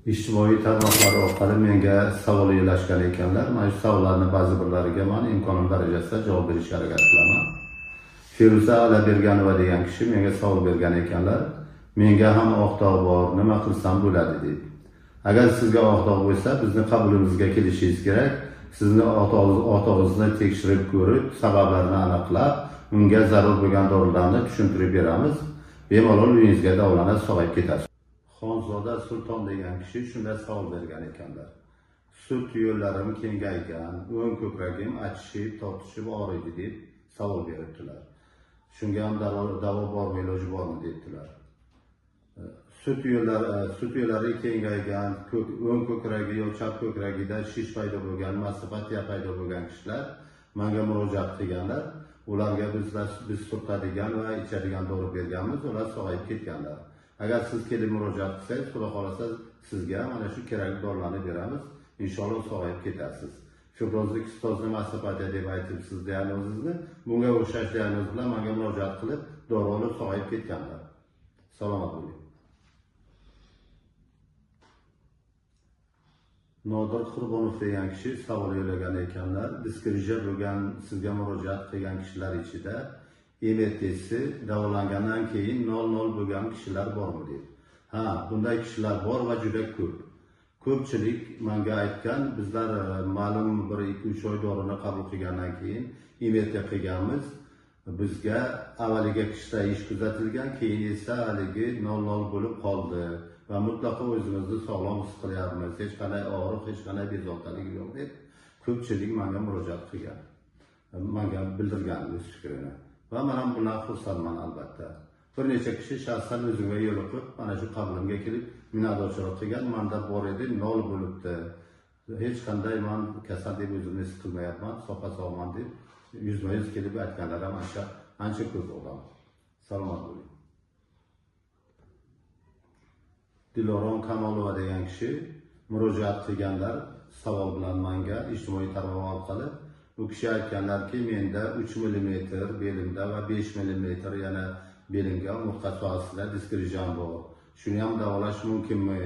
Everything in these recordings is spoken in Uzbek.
Ijtimoiy tarmoqlar orqali menga savol yo'llashgan ekanlar. Mana shu savollarni ba'zi birlariga men imkonim darajasida javob berishga harakat qilaman. Feruza Alaberganova degan kishi menga savol bergan ekanlar. Menga ham oq dog' bor, nima qilsam bo'ladi deb. Agar sizga oq dog' bo'lsa, bizni qabulimizga kelishingiz kerak. Sizni oq dog'ingizni tekshirib ko'rib, sabablarini aniqlab, unga zarur bo'lgan dorilarni tushuntirib beramiz. Bemalol uyingizga davolanib sog'ayib ketasiz. Xonzoda Sulton degan kishi shunday savol bergan ekanlar. Sut yo'llarim kengaygan, o'ng ko'kragim achishib, tortishib og'riydi deb savol beribdilar. Shunga ham davo bormi, iloji bormi debdilar. Sut yo'llari kengaygan, o'ng ko'kragi yo chap ko'kragida shish paydo bo'lgan, mastopatiya paydo bo'lgan kishilar menga murojaat qilganlar. Ularga biz surtadigan va ichadigan dori berganmiz, ular sog'ayib ketganlar. Agar siz kelib murojaat qilsangiz, Xudo xolasa sizga mana shu kerakli dorilarni beramiz. Inshaalloh sog'ayib ketasiz. Fibrozli kistozni mastopatiya deb aytibsiz diagnozingizni. Bunga o'xshash diagnoz bilan menga murojaat qilib, dori olib sog'ayib ketganlar. Salomat bo'ling. Nodir Qurbonov degan kishi savol yo'llagan ekanlar. Diskreja bo'lgan sizga murojaat qilgan kishilar ichida MRTsi davolangandan keyin 0,0 bo'lgan kishilar bormi deb. Ha, bunday kishilar bor va juda ko'p. Ko'pchilik menga aytgan, bizlar ma'lum bir 2-3 oy dorini qabul qilgandan keyin MRT qilganmiz. Bizga avvaliga qishda ish kuzatilgan, keyin esa haligi 0,0 bo'lib qoldi va mutlaqo o'zimizni sog'lom his qilyapmiz. Hech qanday og'riq, hech qanday bezovtalik yo'q deb ko'pchilik menga murojaat qilgan. Menga bildirgan o'z fikrini. Va men ham bundan xursandman albatta. Bir necha kishi shaxsan o'zimga yo'liqib, mana shu qabulimga kelib minnatdorchilik qilgan. Menda bor edi, 0 bo'libdi. Hech qanday men kasal deb o'zimni his qilmayapman, soppa-sog'man deb yuzma-yuz kelib aytganlar ham ancha ko'p odam. Salomat bo'ling. Dilorom Kamolova degan kishi murojaat qilganlar savol bilan menga ijtimoiy tarmoq orqali. U kishi aytganlarki, menda 3 mm belimda va 5 mm yana belimga umurtqa sohasida diskrijam bor. Shuni ham davolash mumkinmi?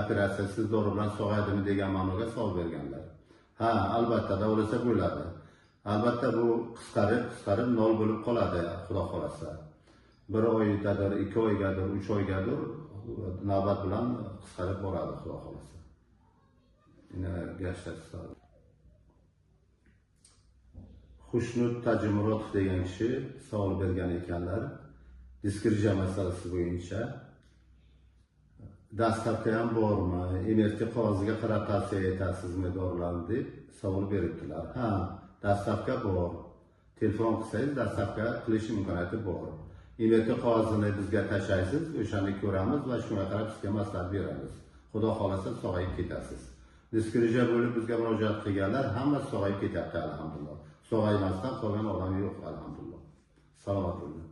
Operatsiyasiz dori bilan sog'ayadimi degan ma'noga savol berganlar. Ha, albatta davolasa bo'ladi. Albatta bu qisqarib 0 bo'lib qoladi, Xudo xolasa. 1 oygadir, 2 oygadir, 3 oygadir navbat bilan qisqarib boradi, Xudo xolasa. Xushnud Tajimurodov degan kishi savol bergan ekanlar. Diskreja masalasi bo'yicha dastlabki ham bormi? MRT qog'oziga qarab tavsiya etasizmi dorilarni deb savol beribdilar. Ha, dastlabki bor. Telefon qilsangiz dastlabki qilish imkoniyati bor. MRT qog'ozini bizga tashlaysiz, o'shani ko'ramiz va shunga qarab sizga maslahat beramiz. Xudo xolasa sog'ayib ketasiz. Diskreja bo'lib bizga murojaat qilganlar hamma sog'ayib ketyapti alhamdulillah. Sog'aymasdan qolgan odam yo'q alhamdulillah. Salomat bo'ling.